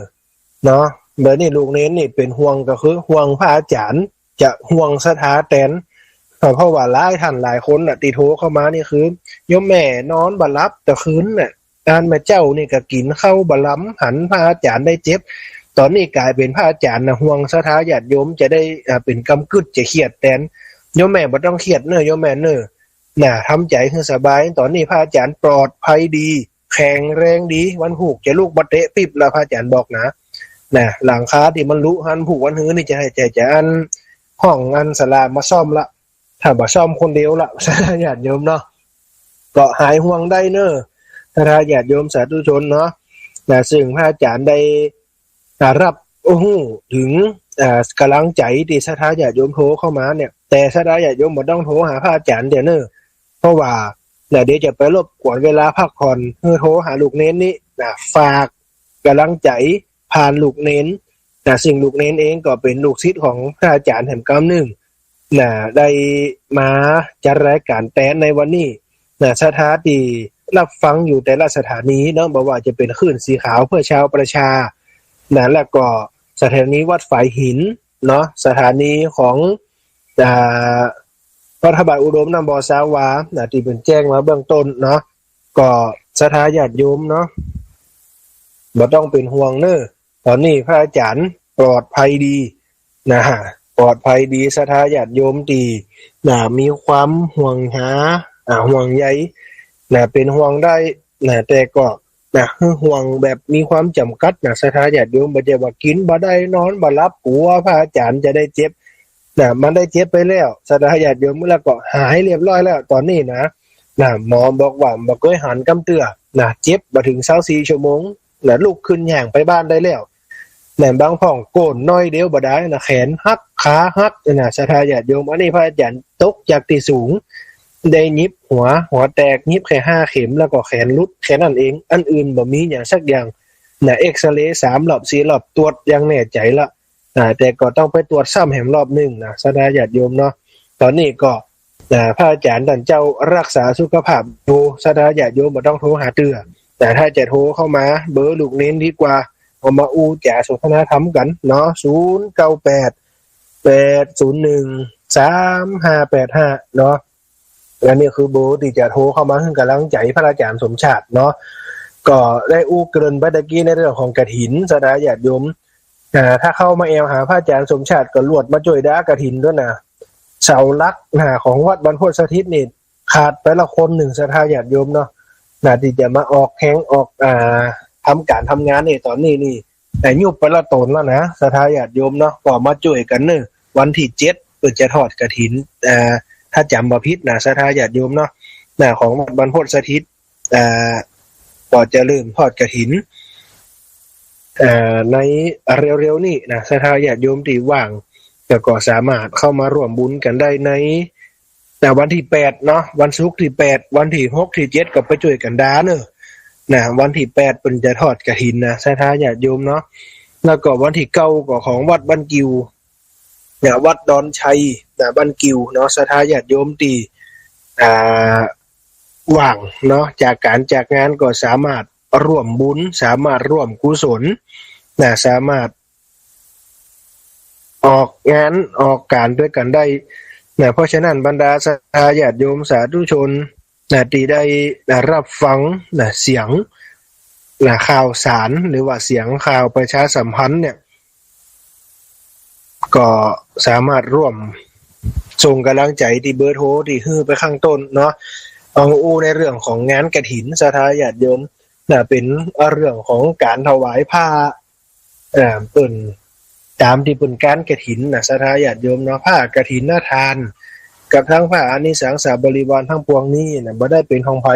เนาะ เดี๋ยวนี้ลูกเณรนี่เป๋นห่วงก็คือห่วงพระอาจ๋ารย์ จะห่วงศรัทธาแตน เพราะว่าหลายต้านหลายคนน่ะ ตี้โทรเข้ามานี่คือ โยมแม่นอนบ่หลับตะคืนน่ะ อันแม่เจ้านี่ก็กิ๋นข้าวบ่ลำ หันพระอาจ๋ารย์ได้เจ็บ ต๋อนนี้ก๋ายเป๋นพระอาจ๋ารย์น่ะ ห่วงศรัทธาญาติโยมจะได้ อ่า เป๋นกำกึ๊ด จะเครียดแตน โยมแม่บ่ต้องเครียดเน่อ โยมแม่เน่อ น่ะ ทำใจ๋หื้อสบาย ต๋อนนี้พระอาจ๋ารย์ปลอดภัยดี แข็งแรงดี วันพูกจะลุกบ่เตะปิ๊บละ พระอาจ๋ารย์บอกนะ นะ หลังคาตี้มันหลุหันพูกหันหื้อนี่จะหื้อ จะ จะอันห้องอันศาลามาซ่อมละ ถ้าบ่ซ่อมคนเดียวละ ญาติโยมเนาะ ก็หายห่วงได้เน่อ ศรัทธาญาติโยมสาธุชนเนาะ นะ ซึ่งพระอาจ๋ารย์ได้ อ่า ฮับฮู้เถิง อ่า ก๋ำลังใจ๋ตี้ศรัทธาญาติโยมโทรเข้ามาเนี่ย แต่ศรัทธาญาติโยมบ่ต้องโทรหาพระอาจ๋ารย์เดี่ยวเน่อ เพราะว่า นะ เดี๋ยวจะไปรบกวนเวลาพักผ่อน หื้อโทรหาลูกเณรนี่นะ ฝากก๋ำลังใจ๋ผ่านลูกเณรนะ ซึ่งลูกเณรเองก็เป๋นลูกศิษย์ของพระอาจ๋ารย์แหมกำนึ่ง นะ ได้มาจัดรายก๋านแตนในวันนี้นะ ศรัทธาตี้ฮับฟังอยู่แต่ละสถานีเนาะ บ่ว่าจะเป๋นคลื่นสีขาวเพื่อชาวประชานะ แล้วก็สถานีวัดฝายหินเนาะ สถานีของ อ่า วัดพระบาทอุดมน้ำบ่อสาวานะ ตี้เปิ้นแจ้งมาเบื้องต้นเนาะ ก็ศรัทธาญาติโยมเนาะ บ่ต้องเป๋นห่วงเน่อ ต๋อนนี้พระอาจ๋ารย์ปลอดภัยดีนะ ปลอดภัยดี ศรัทธาญาติโยมตี้นะ มีความห่วงหา อ่า ห่วงใยนะ เป๋นห่วงได้นะ แต่ก็นะ หื้อห่วงแบบมีความจ๋ำกัดนะ ศรัทธาญาติโยม บ่ใจ้ว่ากิ๋นบ่ได้นอนบ่หลับ กั๋วพระอาจ๋ารย์จะได้เจ็บนะ มันได้เจ็บไปแล้ว ศรัทธาญาติโยม แล้วก็หายเรียบร้อยแล้ว ต๋อนนี้นะ นะ หมอบอกว่าบ่เกยหันกำเตื้อนะ เจ็บบ่เถิงซาวสี่ชั่วโมงนะ ลุกขึ้นย่างไปบ้านได้แล้วนะ บางพ่องโก้นหน้อยเดียวบ่ได้นะ แขนหัก ขาหักนะ ศรัทธาญาติโยม อันนี้พระอาจ๋ารย์ตกจากตี้สูง ได้หยิบหัว หัวแตก หยิบแค่ห้าเข็ม แล้วก็แขนหลุด แค่นั้นเอง อันอื่นบ่มีหยังสักอย่างนะ เอกซเรย์สามรอบสี่รอบ ตรวจอย่างแน่ใจ๋ละ อ่า แต่ก็ต้องไปตรวจซ้ำแหมรอบนึ่งนะ ศรัทธาญาติโยมเนาะ ต๋อนนี้ก็ อ่า พระอาจ๋ารย์ต้านเจ้าฮักษาสุขภาพอยู่ ศรัทธาญาติโยมบ่ต้องโทรหาเตื้อนะ ถ้าจะโทรเข้ามาเบอร์ลูกเณรดีกว่า เอามาอู้จ๋าสนทนาธรรมกั๋นเนาะ ศูนย์เก้าแปด แปดศูนย์หนึ่ง สามห้าแปดห้า เนาะ อันนี้คือเบอร์ตี้จะโทรเข้ามาหื้อก๋ำลังใจ๋พระอาจ๋ารย์สมชาติเนาะ ก็ได้อู้เกริ่นไปตะกี้ในเรื่องของกฐิน ศรัทธาญาติโยม อ่า ถ้าเข้ามาแอ่วหาพระอาจ๋ารย์สมชาติก็ลวดมาจ้วยดากฐินตวยนะ เสาหลักนะ ของวัดบรรพตสถิตนี่ ขาดไปละคนนึ่ง ศรัทธาญาติโยมเนาะ นะ ตี้จะมาออกแฮงออก อ่า ทำก๋านทำงานนี่ ต๋อนนี้นี่ แต่ยุบไปละต๋นแล้วนะ ศรัทธาญาติโยมเนาะ ก็มาจ้วยกั๋นเน่อ วันตี้เจ็ดเปิ้นจะทอดกฐิน อ่า ถ้าจ๋ำบ่ผิดนะ ศรัทธาญาติโยมเนาะ นะ ของวัดบรรพตสถิต อ่า ก็จะเริ่มทอดกฐิน อ่า ในเร็วๆ นี้นะ ศรัทธาญาติโยมตี้ว่าง แล้วก็สามารถเข้ามาร่วมบุญกั๋นได้ใน นะ วันตี้แปดเนาะ วันศุกร์ตี้แปด วันตี้หกตี้เจ็ดก็ไปจ้วยกั๋นดาเน่อ นะ วันตี้แปดเปิ้นจะทอดกฐินนะ ศรัทธาญาติโยมเนาะ แล้วก็วันตี้เก้าก็ของวัดบ้านกิ่ว นะ วัดดอนชัย นะ บ้านกิ่วเนาะ ศรัทธาญาติโยมตี้ อ่า ว่างเนาะ จากก๋านจากงานก็สามารถร่วมบุญ สามารถร่วมกุศล นะ สามารถ ออกงานออกก๋านตวยกั๋นได้นะ เพราะฉะนั้นบรรดาศรัทธาญาติโยมสาธุชนนะ ตี้ได้ นะ ฮับฟังนะ เสียงนะ ข่าวสาร หรือว่าเสียงข่าวประชาสัมพันธ์เนี่ย ก็สามารถร่วมส่งก๋ำลังใจ๋ตี้เบอร์โทรตี้หื้อไปข้างต้นเนาะ เอาอู้ในเรื่องของงานกฐิน ศรัทธาญาติโยมนะ เป๋นเรื่องของก๋านถวายผ้า เอ่อ เปิ้น ต๋ามตี้เปิ้นก๋านกฐินนะ ศรัทธาญาติโยมเนาะ ผ้ากฐินทาน กับทั้งผ้าอานิสังสาบริวารทั้งปวงนี้นะ บ่ได้เป๋นของใผ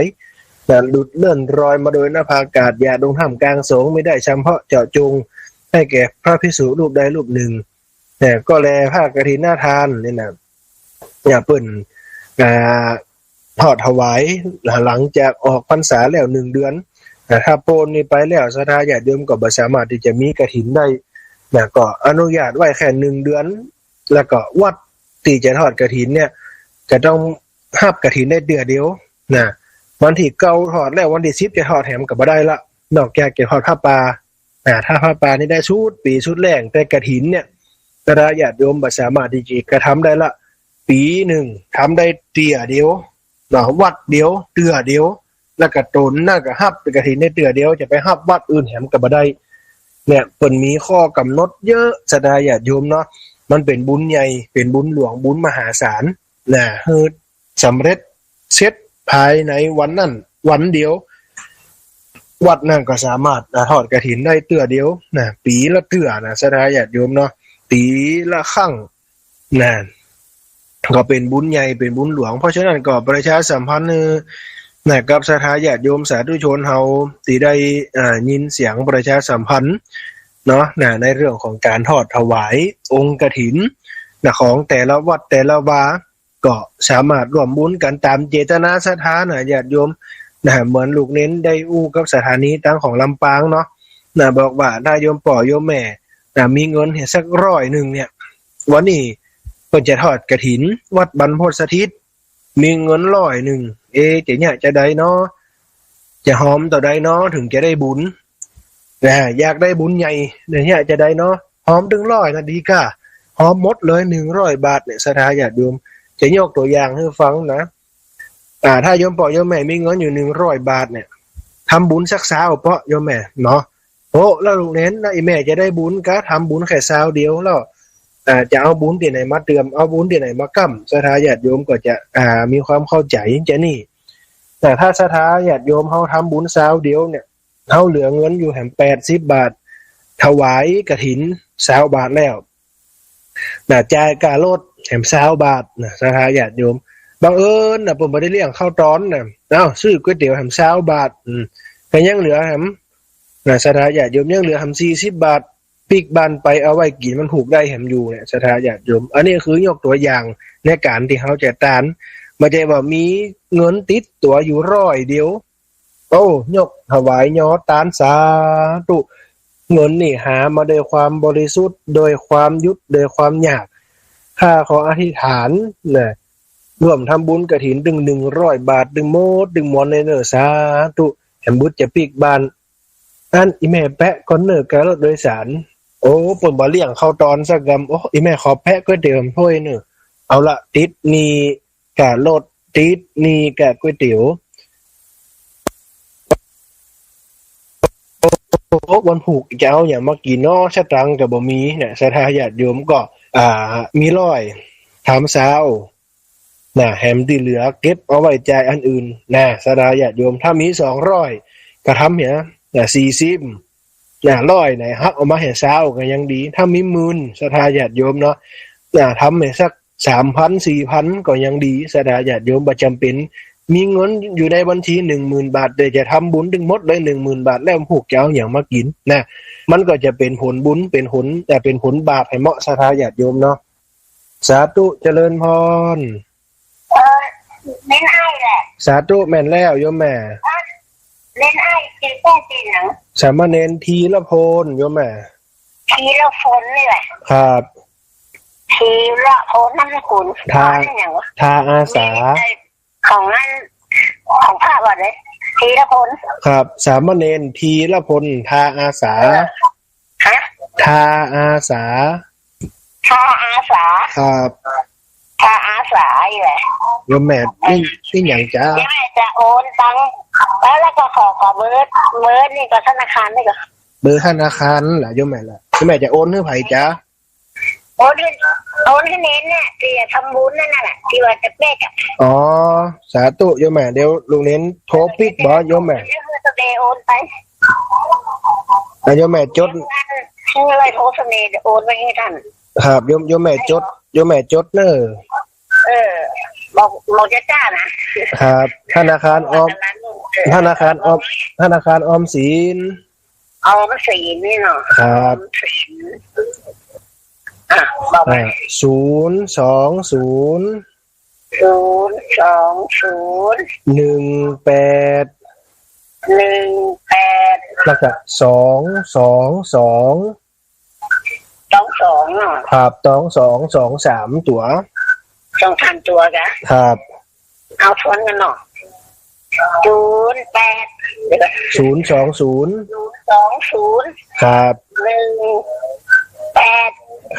นะ หลุดเลื่อนลอยมาโดยนภากาศ หยาดลงท่ามกลางสงฆ์ มิได้จำเพาะเจาะจงให้แก่พระภิกษุรูปใดรูปหนึ่ง นะ ก็แลผ้ากฐินทานเนี่ย เปิ้น อ่า ทอดถวายหลังจากออกพรรษาแล้วหนึ่งเดือน อ่า ถ้าโป๊นนี้ไปแล้ว ศรัทธาญาติโยมก็บ่สามารถตี้จะมีกฐินได้ นะ ก็อนุญาตไว้แค่หนึ่งเดือน แล้วก็วัดตี้จะทอดกฐินเนี่ย จะต้องฮับกฐินได้เตื้อเดียว นะ วันตี้เก้าทอดแล้ว วันตี้สิบจะทอดแหมก็บ่ได้ละ นอกจากจะทอดผ้าป่า อ่า ถ้าผ้าป่านี่ได้สุดปี๋สุดแล้ง แต่กฐินเนี่ย ศรัทธาญาติโยมบ่สามารถตี้จะกระทำได้ละ ปี๋นึ่งทำได้เตื้อเดียว เนาะ วัดเดียว เตื้อเดียว แล้วก็ต๋นนั่นก็ฮับกฐินได้เตื้อเดียว จะไปฮับวัดอื่นแหมก็บ่ได้ เนี่ย เปิ้นมีข้อกำหนดเยอะ ศรัทธาญาติโยมเนาะ มันเป๋นบุญใหญ่ เป๋นบุญหลวง บุญมหาศาล นะ หื้อสำเร็จเสร็จภายในวันนั้นวันเดียว วัดนั้นก็สามารถ อ่า ทอดกฐินได้เตื้อเดียว นะ ปี๋ละเตื้อนะ ศรัทธาญาติโยมเนาะ ปี๋ละครั้ง นะ ก็เป๋นบุญใหญ่ เป๋นบุญหลวง เพราะฉะนั้นก็ประชาสัมพันธ์ เอ่อ นะ กับศรัทธาญาติโยมสาธุชนเฮาตี้ได้ อ่า ยินเสียงประชาสัมพันธ์เนาะ นะ ในเรื่องของก๋านทอดถวายองค์กฐิน นะ ของแต่ละวัดแต่ละวา ก็สามารถร่วมบุญกั๋นต๋ามเจตนาศรัทธานะ ญาติโยมนะ เหมือนลูกเณรได้อู้กับสถานีตางของลำปางเนาะ นะ บอกว่าถ้าโยมป้อโยมแม่นะ มีเงินเหียสักร้อยนึ่งเนี่ย วันนี้เปิ้นจะทอดกฐินวัดบรรพตสถิต มีเงินร้อยนึ่ง เอ จะเยียะจาใดเนาะ จะหอมเต้าใดเนาะ เถิงจะได้บุญ นะ อยากได้บุญใหญ่ จะเยียะจาใดเนาะ หอมเถิงร้อยนะดีก้า หอมหมดเลย นึ่งร้อยบาทเนี่ย ศรัทธาญาติโยม จะยกตั๋วอย่างหื้อฟังนะ อ่า ถ้าโยมป้อโยมแม่มีเงินอยู่ นึ่งร้อยบาทเนี่ย ทำบุญสักซาวเปาะโยมแม่เนาะ โอ้ แล้วลูกเณรนะ อี่แม่จะได้บุญก้า ทำบุญแค่ซาวเดียวแล้ว อ่า จะเอาบุญตี้ไหนมาเติม เอาบุญตี้ไหนมาก้ำ ศรัทธาญาติโยมก็จะ อ่า มีความเข้าใจ๋จะนี่ แต่ถ้าศรัทธาญาติโยมเฮาทำบุญซาวเดียวเนี่ย เฮาเหลือเงินอยู่แหมแปดสิบบาท ถวายกฐินซาวบาทแล้ว นะ จ่ายก้ารถแหมซาวบาทนะ ศรัทธาญาติโยม บังเอิญนะ เปิ้นบ่ได้เลี้ยงข้าวต๋อนนะ เอ้า ซื้อก๋วยเตี๋ยวแหมซาวบาท อืม ก็ยังเหลือแหม นะ ศรัทธาญาติโยม ยังเหลือแหมสี่สิบบาท ปิ๊กบ้านไปเอาไว้กิ๋นวันพูกได้แหมอยู่เนี่ย ศรัทธาญาติโยม อันนี้คือยกตั๋วอย่างในก๋านตี้เฮาจะตาน บ่ใจ้ว่ามีเงินติดตั๋วอยู่ร้อยเดียว โอ้ ยกถวายยอตานสาธุ เงินนี่หามาด้วยความบริสุทธิ์ ด้วยความอด ด้วยความยาก ข้าขออธิษฐานนะ ร่วมทำบุญกฐินตึงหนึ่งร้อยบาท ตึงหมดตึงมวลเลยเน่อ สาธุ แหมบุญจะปิ๊กบ้าน อันอี่แม่แปะก่อนเน่อ ก้ารถโดยสาร โอ้ เปิ้นบ่เลี้ยงข้าวต๋อนสักกำ โอ้ อี่แม่ขอแปะก๋วยเตี๋ยวถ้วยเน่อ เอาละ ติดหนี้ ก้ารถ ติดหนี้ก้าก๋วยเตี๋ยว โอ้ วันพูกจะเอาหยังมากิ๋นเนาะ สตางค์ก็บ่มีเนี่ย ศรัทธาญาติโยมก็ อ่า มีร้อย ทำซาวนะ แหมตี้เหลือเก็บเอาไว้จ่ายอันอื่นนะ ศรัทธาญาติโยม ถ้ามีสองร้อย ก็ทำเหีย นะ สี่สิบ นะ ร้อยไหน หักออกมาเหียซาวก็ยังดี ถ้ามีหมื่น ศรัทธาญาติโยมเนาะ นะ ทำเหียสัก สามพัน สี่พัน ก็ยังดี ศรัทธาญาติโยม บ่จ๋ำเป๋นมีเงินอยู่ในบัญชีหนึ่งหมื่นบาท แต่จะทำบุญตึงหมดเลยหนึ่งหมื่นบาท แล้วพูกจะเอาหยังมากิ๋นนะ มันก็จะเป๋นผลบุญ เป๋นผล แต่เป๋นผลบาปหื้อเหมาะ ศรัทธาญาติโยมเนาะ สาธุ เจริญพร เออ แม่นอ้ายแหละ สาธุ แม่นแล้วโยมแม่ เออ แม่นอ้าย จื้อป้อจื้อหยัง สามเณรธีรพลโยมแม่ ธีรพลนี่แหละ ครับ ธีรพล นามสกุล ทา ทานี่หยังวะ ทาอาสา มีไอ้ของนั้น ของพระว่าได๋ ธีรพล ครับ สามเณรธีรพล ทาอาสา เออ ฮะ ทาอาสา ทาอาสา ครับ ทาอาสาอีแหละ โยมแม่ นี่ นี่หยังจ๊ะ เดี๋ยวแม่จะโอนตังค์ แล้ว แล้วก็ขอ ขอเบอร์ เบอร์นี่ก็ธนาคารนี่ก็ เบอร์ธนาคารเหรอโยมแม่ล่ะ โยมแม่จะโอนหื้อใผจ๊ะ โอนหื้อ โอนหื้อเณรเนี่ย ตี้จะทำบุญนั่นน่ะ ตี้ว่าจะแปะอะ อ๋อ สาธุโยมแม่ เดี๋ยวลูกเณรโทรปิ๊กบ่โยมแม่ เดี๋ยวหื้อสะเดโอนไป อ่ะโยมแม่จด หื้อเลยโทรสะเดโอนไปหื้อต้าน ครับ โยม โยมแม่จด โยมแม่จดเน่อ เออ บอก บอกจ้าๆ นะ ครับ ธนาคารออม ธนาคารออม ธนาคารออมสิน ออมสินนี่เนาะ ครับ ออมสิน อ่ะ บอกมา อ่า ศูนย์สองศูนย์ ศูนย์สองศูนย์ หนึ่งแปด หนึ่งแปด แล้วก็ สองสองสอง สองสองเนาะ ครับ สองสองสองสาม ตั๋ว สองสามตั๋วจ้ะ ครับ เอาทวนกั๋นเนาะ ศูนย์แปด เดี๋ยวก่อน ศูนย์สองศูนย์ ศูนย์สองศูนย์ ครับ หนึ่งแปด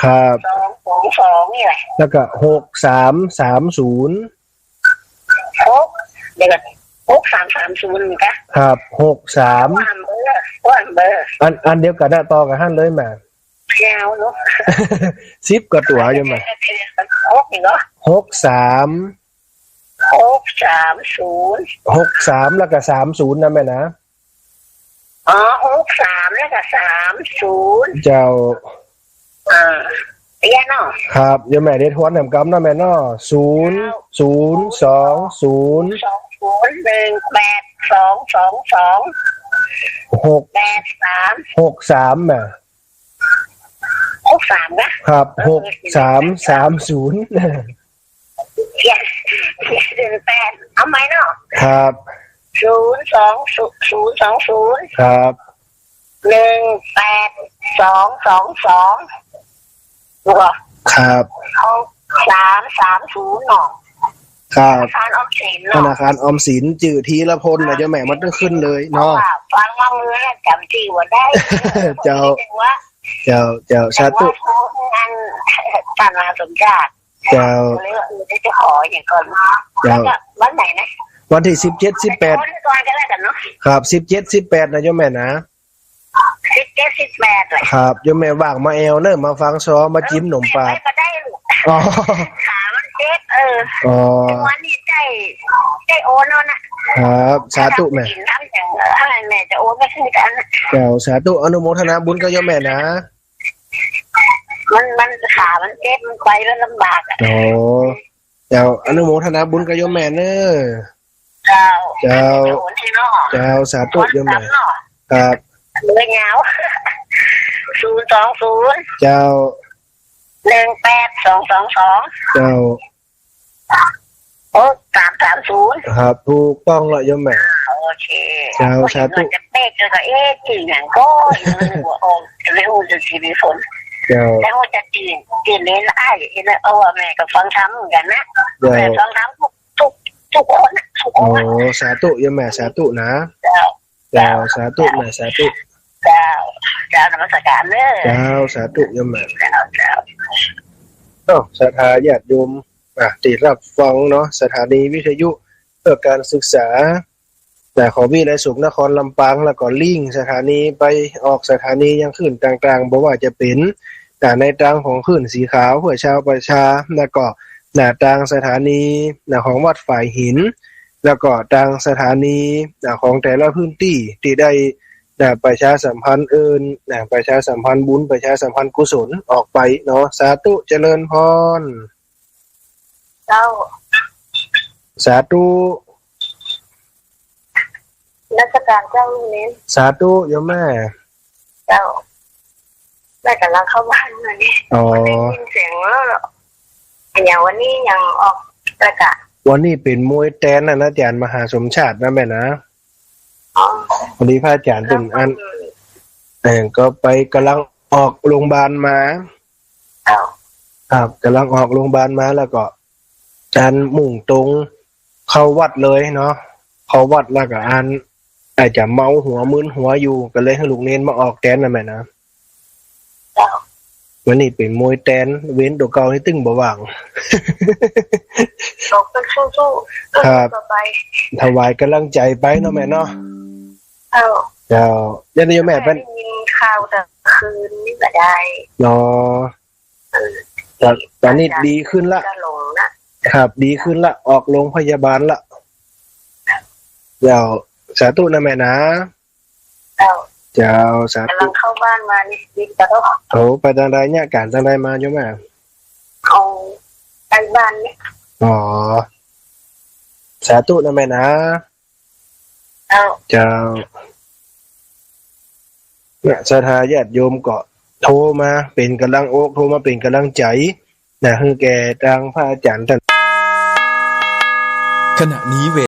ครับ สองสองสอง นี่แหละ แล้วก็ หกสามสามศูนย์ หก เดี๋ยวก่อน หกสามสามศูนย์ นี่กะ ครับ หกสาม ว่าเบอร์ ว่าเบอร์ อัน อันเดียวกั๋นนะ ต่อกั๋นหั้นเลยแม่ ยาวเนาะ สิบกว่าตั๋วอยู่แม่ หกนี่เหรอ หกสาม หกสามศูนย์ หกสาม แล้วก็ สามศูนย์ นะแม่นะ อ๋อ หกสาม แล้วก็ สามศูนย์ เจ้า อ่า เตี้ยเนาะ ครับ โยมแม่ เดี๋ยวทวนแหมกำเนาะแม่เนาะ ศูนย์ เจ้า ศูนย์สองศูนย์ สองศูนย์ หนึ่งแปด สองสองสอง หก แปดสาม หกสาม แม่ หกสาม นะ ครับ เออ หกสามสามศูนย์ เสีย เสีย หนึ่งแปด เอาใหม่เนาะ ครับ ศูนย์สองศูนย์ ศูนย์สองศูนย์ ครับ หนึ่งแปด สองสองสอง แล้วก็ ครับ หกสามสามศูนย์ เนาะ ครับ ธนาคารออมสินเนาะ ธนาคารออมสิน จื้อธีรพลนะ เจ้าแม่ มันต้องขึ้นเลยเนาะ เพราะว่าฟังมาเมื่อจำจื้อบ่ได้ เจ้า เจ้า เจ้า สาธุ แต่ว่าผู้นั้น ท่านมหาสมชาติ เจ้า เลยว่า เออ เดี๋ยวจะขออย่างก่อน เจ้า แล้วก็วันไหนนะ วันตี้สิบเจ็ด สิบแปด ก่อนก็แล้วกั๋นเนาะ ครับ สิบเจ็ด สิบแปด นะโยมแม่นะ สิบเจ็ด สิบแปด เลย ครับ โยมแม่ว่างมาแอ่วเน่อ มาฟังซอ มาจิ้มหนมปาก เออ ไปก็ได้ลูก อ๋อ ขามันเจ็บ เออ อ๋อ วันนี้ได้ ได้โอนแล้วนะ ครับ สาธุแม่ ทำอย่าง เออ แม่จะโอนไปคือกั๋นนะ เจ้า สาธุ อนุโมทนาบุญกับโยมแม่นะ มัน มันขามันเจ็บ มันไปแล้วลำบากอะ อ๋อ เจ้า อนุโมทนาบุญกับโยมแม่เน่อ เจ้า เจ้า เจ้า สาธุโยมแม่ ครับ เบอร์ยาว ศูนย์สองศูนย์ เจ้า หนึ่งแปด สองสองสอง เจ้า โอ้ สามสามศูนย์ ครับ ถูกต้องละโยมแม่ อ่า โอเค เจ้า สาธุ จะเป๊กเลยก็ เอ๊ะ จื้ออย่างก็ นึกว่าออก ไม่ฮู้จะสิมีผล เจ้า แต่ว่าจะจื้อ จื้อเน้นอ้าย เห็นแล้ว เอาว่าแม่ก็ฟังธรรมเหมือนกั๋นนะ เจ้า แม่ฟังธรรมทุก ทุก ทุกคนนะ ทุกคนนะ โอ้ สาธุโยมแม่ สาธุนะ เจ้า เจ้า สาธุแม่ สาธุ เจ้า เจ้า นมัสการเน่อ เจ้า สาธุโยมแม่ เจ้า เจ้า เอ้า ศรัทธาญาติโยม อ่ะ ตี้ฮับฟังเนาะ สถานีวิทยุเพื่อการศึกษา นะ ของวิทยาลัยสงฆ์นครลำปาง แล้วก็ลิงก์สถานีไปออกสถานียังคลื่นต่างๆ บ่ว่าจะเป๋น นะ ในตางของคลื่นสีขาวเพื่อชาวประชา แล้วก็ นะ ตางสถานี นะ ของวัดฝายหิน แล้วก็ตางสถานี นะ ของแต่ละพื้นตี้ตี้ได้ นะ ประชาสัมพันธ์เอิ้น นะ ประชาสัมพันธ์บุญ ประชาสัมพันธ์กุศลออกไปเนาะ สาธุเจริญพร เจ้า สาธุ นมัสการเจ้าลุงเน้น สาธุโยมแม่ เจ้า แม่ก่ำลังเข้าบ้านมานี่ อ๋อ ได้ยินเสียงแล้วเหรอ อย่างวันนี้ยังออกรายการ วันนี้เป๋นมวยแตนนะ อาจ๋ารย์มหาสมชาตินะแม่นะ อ๋อ พอดีพระอาจ๋ารย์เปิ้นอัน เออ ก็ไปก่ำลังออกโรงพยาบาลมา เจ้า ครับ ก่ำลังออกโรงพยาบาลมาแล้วก็ อันมุ่งตรงเข้าวัดเลยเนาะ เข้าวัดแล้วก็อัน อาจจะเมาหัวมึนหัวอยู่ ก็เลยหื้อลูกเณรมาออกแตนนะแม่นะ เจ้า วันนี้เป๋นมวยแตน เวรตั๋วเก่านี่ตึงบ่ว่าง บอกไปสู้ๆ ครับ ต่อไป ถวายก่ำลังใจ๋ไปเนาะแม่เนาะ เจ้า เจ้า ญาติโยมแม่เปิ้น ได้ยินข่าวแต่คืนนี่บ่ได้ เนาะ เออ ต๋อน ต๋อนนี้ดีขึ้นละ จะหลงนะ ครับ ดีขึ้นละ ออกโรงพยาบาลละ เจ้า สาธุนะแม่นะ เจ้า เจ้า สาธุ ก่ำลังเข้าบ้านมานี่ บินกระทบ โอ้ ไปตางใดเนี่ย ก๋านตางใดมาโยมแม่ เอาใกล้บ้านเนี่ย อ๋อ สาธุนะแม่นะ เจ้า เจ้า เนี่ย ศรัทธาญาติโยมก็โทรมาเป๋นก๋ำลังอก โทรมาเป๋นก๋ำลังใจ๋นะ หื้อแก่ตางพระอาจ๋ารย์ต้าน ขณะนี้เว